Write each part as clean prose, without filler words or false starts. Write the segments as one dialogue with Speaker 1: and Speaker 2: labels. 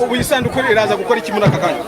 Speaker 1: Ubu iyi sanduku iraza gukora iki muri aka kanya?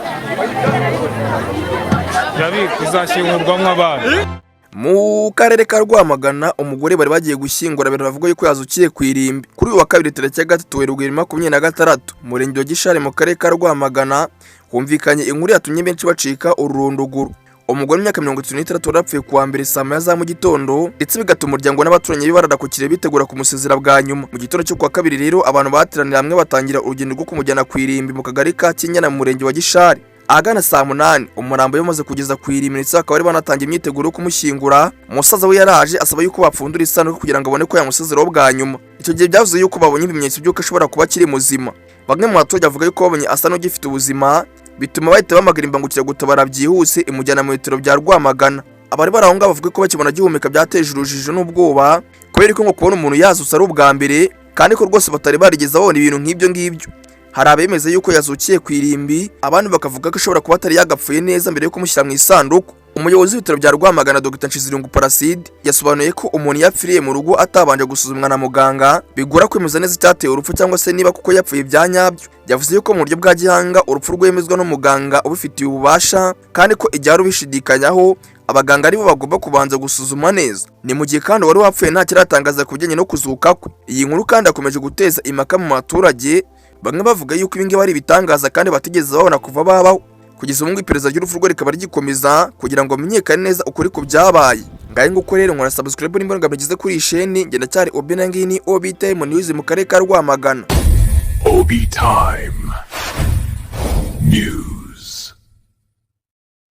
Speaker 2: Irabikwa, izashyingurwamo abana.
Speaker 3: Mu karere ka Rwamagana, umugore bari bagiye gushyingura biravuga yuko yazukiye ku irimbi. Kuri uyu wa kabiri, tariki ya 3 Werurwe 2026, umurenge wa Gishari mu karere ka Rwamagana, humvikanye inkuru yatumye benshi bacika ururondogoro. Umugore w'imyaka 36 warapfuye kuwa mbere saa 1 za mu gitondo, ndetse bigatuma umuryango n'abaturanyi be barara ku kirere bitegura kumusezera bwa nyuma. Mu gitondo cyo kuwa kabiri rero, abantu bateraniye hamwe batangira urugendo rwo kumujyana ku irimbi mu kagari ka Kinyana mu murenge wa Gishari. Ahagana saa 8 umurambo we kugeza ku irimbi, ndetse bakaba bari banatangiye imyiteguro yo kumushyingura. Umusaza we yaraje asaba yuko bapfundura isanduku kugira ngo abone ko yamusezeraho bwa nyuma. Icyo gihe byavuze yuko babonye ibimenyetso by'uko ashobora kuba akiri muzima. Bamwe mu baturage bavuga yuko babonye asa n'ugifite ubuzima, bituma bahita bahamagara imbangukiragutabara byihuse imujyana mu bitaro bya Rwamagana. Abari bari aho ngaho bavuga ko bakibona agihumeka byateje urujijo n'ubwoba, kubera ko ngo kubona umuntu yazutse ari ubwa mbere, kandi ko rwose batari barigeze babona ibintu nk'ibyo ngibyo. Hari abemeza yuko yazukiye ku irimbi, abandi bakavuga ko ashobora kuba atari yagapfuye neza mbere yo kumushyira mu isanduku. Umuyobozi w'ibitaro bya Rwamagana, Dr Nshizirungu Placide, yasobanuye ko umuntu yapfiriye mu rugo atabanje gusuzumwa na muganga bigora kwemeza neza icyateye urupfu cyangwa se niba kuko yapfuye bya nyabyo. Yavuze yuko mu buryo bwa gihanga urupfu rwemezwa n'umuganga ubifitiye ububasha, kandi ko igihe ari ubishidikanyaho abaganga aribo bagomba kubanza gusuzuma neza. Ni mu gihe kandi uwari wapfuye nta kiratangaza ku bijyanye no kuzuka kwe. Iyi nkuru kandi akomeje guteza impaka mu baturage, bamwe bavuga yuko ibi ngibi ari ibitangaza kandi batigeze babona kuva babaho. Kugeza ubu ngubu iperereza ry'urupfu rwe rikaba rigikomeza kugira ngo hamenyekane neza ukuri ku byabaye. Ngahe nguko rero, nkora subscribe nimba mugeze kuri iyi sheni. Ngenda cyari Obi na ngiyi ni Obi Time News mu karere ka Rwamagana.
Speaker 4: Obi Time News.